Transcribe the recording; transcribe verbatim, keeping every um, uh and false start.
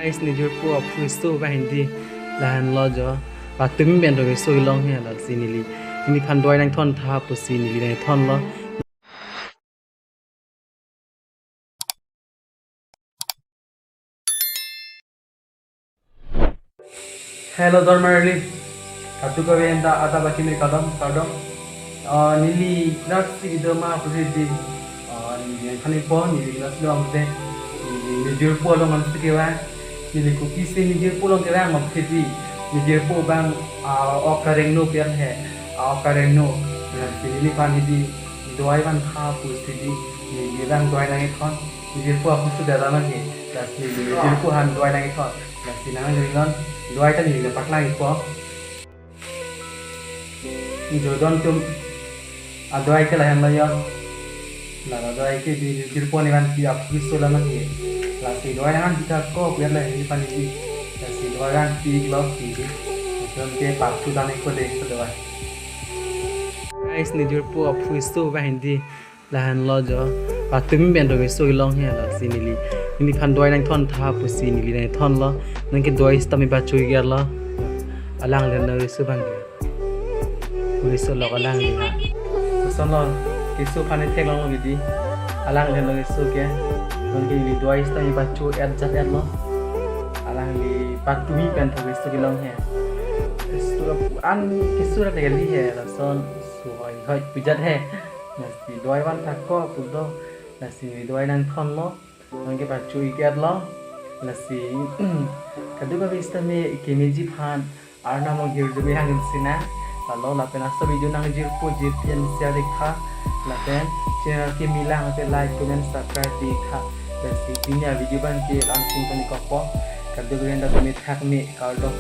Guys, ne jirpo aphu keso abang hedi lahenlo jo. Patumi pen to keso kelong he, lasi neli, neliphan dawai nangthontha pusi neli nangthonlo. Hello, Dormarli. Kadokave anta adap akimi kardom, kardom. Ah, neli klarsi video ma upload di. Ah, neli yang kani po, neli klarsi long de. Neli ne jirpo along ansi kevang. Neli kopisi ne jirpo along kevang ma upload di. Ne jirpo abang, ah, ok kareng no pian he. Ah, ok kareng no. Lasi neliphan hedi dawai vantha pusi hedi, neli abang dawai nangkethon. Ne jirpo aphu keso dada ma he. Lasi ne jirpo aphan dawai nangkethon. Lasi nang ringnon, dawai ta neli nangpaklang-ikpo. Jodon atum adawai ke lahenlo jo. La, la dawai ke ne jirpo ne vanpi aphu keso la ma he. Lasi dawai nangvanpi ta ko, pian la neliphan hedi. Lasi dawai vanpi-iklo hedi. Lason ke part two damikpo de, so dawai. Guys, ne jirpo aphu keso abang hedi lahenlo jo. Patumi pen to keso kelong he, lasi neli, neliphan dawai nangthontha pusi neli nangthonlo. Nonke dawai sitame pacho-ik-etlo. Alang le no keso abang ke. Aphu keso lo alang le ha. Lasonlo, keso aphan theklonglo hedi. Alang le no keso ke. Nonke neli dawai sitame pacho-et jat-etlo. Alangli patumi pen to keso kelong he. Keso an keso ra kali he, lason su hoi hoi pujat he. Lasi dawai vantha ko pulo. Lasi dawai nangthonlo. Nonke pacho-ik-etlo. Lasi kadokave sitame kemeji aphan Arnam along hirjume hangdun sinang. Lalo lapen laso video nang jirpo jirpi an share-ik tha. Lapen channel kimi lang te like, comment, subscribe-ik tha. Lasi pini avideo abang ke la-an si tangkokpo. Kadokave anta tumi thak me, kardom.